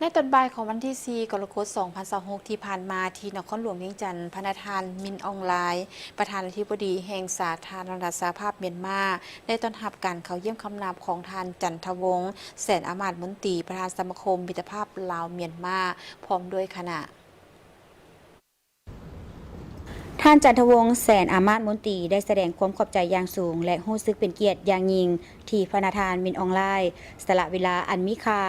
ໃນຕອນບ່າຍຂອງວັນທີສີ່ ກໍລະກົດ ສອງພັນຊາວຫົກ ທີ່ຜ່ານມາ ທີ່ນະຄອນຫຼວງວຽງຈັນ, ພະນະທ່ານ ມິນ ອອງ ລາຍ ປະທານາທິບໍດີແຫ່ງສາທາລະນະລັດສະຫະພາບມຽນມາ ໄດ້ຕ້ອນຮັບການເຂົ້າຢ້ຽມຄຳນັບຂອງທ່ານ ຈັນທະວົງ ແສນອາມາດ ມົນຕີ ປະທານສະມາຄົມມິດຕະພາບລາວ-ມຽນມາ ພ້ອມດ້ວຍຄະນະ. ທ່ານ ຈັນທະວົງ ແສນອາມາດ ມົນຕີ ໄດ້ສະແດງຄວາມຂອບໃຈຢ່າງສູງ ແລະ ຮູ້ສຶກເປັນກຽດຢ່າງຍິ່ງ ທີ່ພະນະທ່ານ ມິນ ອອງ ລາຍ ສະຫຼະເວລາອັນມີຄ່າ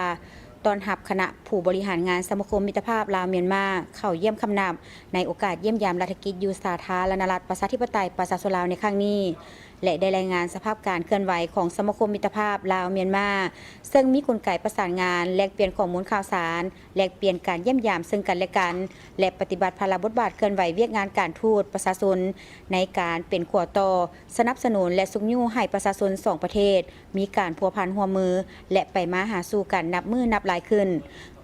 ຕ້ອນຮັບຄະນະຜູ້ບໍລິຫານງານສະມາຄົມມິດຕະພາບລາວ-ມຽນມາ ເຂົ້າຢ້ຽມຄຳນັບ ໃນໂອກາດຢ້ຽມຢາມລັດຖະກິດຢູ່ສາທາລະນະລັດ ປະຊາທິປະໄຕ ປະຊາຊົນລາວ ໃນຄັ້ງນີ້ ແລະ ໄດ້ລາຍງານສະພາບການເຄື່ອນໄຫວຂອງສະມາຄົມມິດຕະພາບລາວ-ມຽນມາ, ເຊິ່ງມີກົນໄກປະສານງານ, ແລກປ່ຽນຂໍ້ມູນຂ່າວສານ, ແລກປ່ຽນການຢ້ຽມຢາມເຊິ່ງກັນແລະກັນ ແລະ ປະຕິບັດພາລະບົດບາດເຄື່ອນໄຫວວຽກງານການທູດປະຊາຊົນ ໃນການເປັນຂົວຕໍ່ ສະໜັບສະໜູນ ແລະ ຊຸກຍູ້ໃຫ້ປະຊາຊົນສອງປະເທດ ມີການພົວພັນຮ່ວມມື ແລະ ໄປມາຫາສູ່ກັນນັບມື້ນັບຫຼາຍຂຶ້ນ,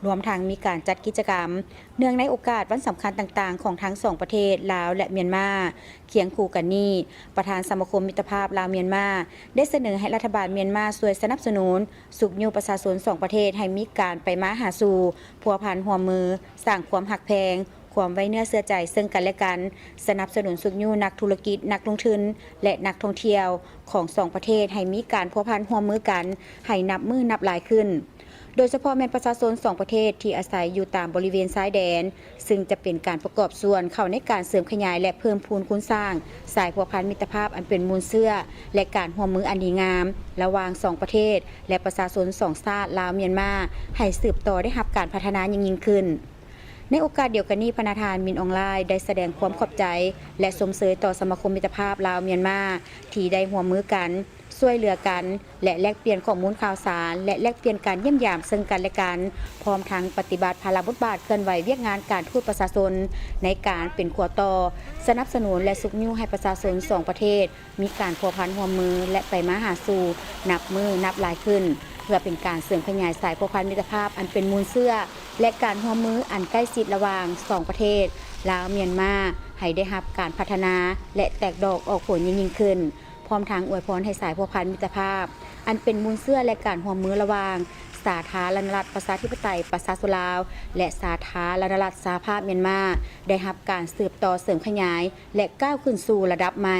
ລວມທັງມີການຈັດກິດຈະກຳ ເນື່ອງໃນໂອກາດວັນສຳຄັນຕ່າງໆ ຂອງທັງສອງປະເທດ ລາວ ແລະ ມຽນມາ. ຄຽງຄູ່ກັນນີ້, ປະທານສະມາຄົມມິດຕະພາບລາວ-ມຽນມາ ໄດ້ສະເໜີໃຫ້ລັດຖະບານມຽນມາຊ່ວຍສະໜັບສະໜູນ, ຊຸກຍູ້ປະຊາຊົນສອງປະເທດໃຫ້ມີການໄປມາຫາສູ່, ພົວພັນຮ່ວມມື, ສ້າງຄວາມຮັກແພງ, ຄວາມໄວ້ເນື້ອເຊື່ອໃຈເຊິ່ງກັນແລະກັນ, ສະໜັບສະໜູນຊຸກຍູ້ນັກທຸລະກິດ, ນັກລົງທຶນ ແລະ ນັກທ່ອງທ່ຽວຂອງສອງປະເທດໃຫ້ມີການພົວພັນຮ່ວມມືກັນໃຫ້ນັບມື້ນັບຫຼາຍຂຶ້ນ. ໂດຍສະເພາະແມ່ນປະຊາຊົນສອງປະເທດທີ່ອາໄສຢູ່ຕາມບໍລິເວນຊາຍແດນ, ຊຶ່ງຈະເປັນການປະກອບສ່ວນເຂົ້າໃນການເສີມຂະຫຍາຍ ແລະ ເພີ່ມພູນຄູນສ້າງສາຍພົວພັນມິດຕະພາບອັນເປັນມູນເຊື້ອ ແລະ ການຮ່ວມມືອັນດີງາມລະຫວ່າງສອງປະເທດ ແລະ ປະຊາຊົນສອງຊາດ ລາວ-ມຽນມາ ໃຫ້ສືບຕໍ່ໄດ້ຮັບການພັດທະນາຍິ່ງໆຂຶ້ນ. ໃນໂອກາດດຽວກັນນີ້, ພະນະທ່ານ ມິນ ອອງ ລາຍ ໄດ້ສະແດງຄວາມຂອບໃຈ ແລະ ຊົມເຊີຍຕໍ່ສະມາຄົມມິດຕະພາບລາວ-ມຽນມາ ທີ່ໄດ້ຮ່ວມມືກັນ, ຊ່ວຍເຫຼືອກັນ ແລະ ແລກປ່ຽນຂໍ້ມູນຂ່າວສານ ແລະ ແລກປ່ຽນການຢ້ຽມຢາມເຊິ່ງກັນແລະກັນ, ພ້ອມທັງປະຕິບັດພາລະບົດບາດເຄື່ອນໄຫວວຽກງານການທູດປະຊາຊົນ ໃນການເປັນຂົວຕໍ່ ສະໜັບສະໜູນ ແລະ ຊຸກຍູ້ໃຫ້ປະຊາຊົນສອງປະເທດ ມີການພົວພັນຮ່ວມມື ແລະ ໄປມາຫາສູ່ນັບມື້ນັບຫຼາຍຂຶ້ນ, ເພື່ອເປັນການເສີມຂະຫຍາຍສາຍພົວພັນມິດຕະພາບອັນເປັນມູນເຊື້ອ ແລະ ການຮ່ວມມືອັນໃກ້ຊິດລະຫວ່າງສອງປະເທດ ລາວ-ມຽນມາ ໃຫ້ໄດ້ຮັບການພັດທະນາ ແລະ ແຕກດອກອອກຜົນຍິ່ງໆຂຶ້ນ, ພ້ອມທັງອວຍພອນໃຫ້ສາຍພົວພັນມິດຕະພາບອັນເປັນມູນເຊື້ອ ແລະ ການຮ່ວມມືລະຫວ່າງສາທາລະນະລັດ ປະຊາທິປະໄຕ ປະຊາຊົນລາວ ແລະ ສາທາລະນະລັດສະຫະພາບມຽນມາ ໄດ້ຮັບການສືບຕໍ່ເສີມຂະຫຍາຍ ແລະ ກ້າວຂຶ້ນສູ່ລະດັບໃໝ່.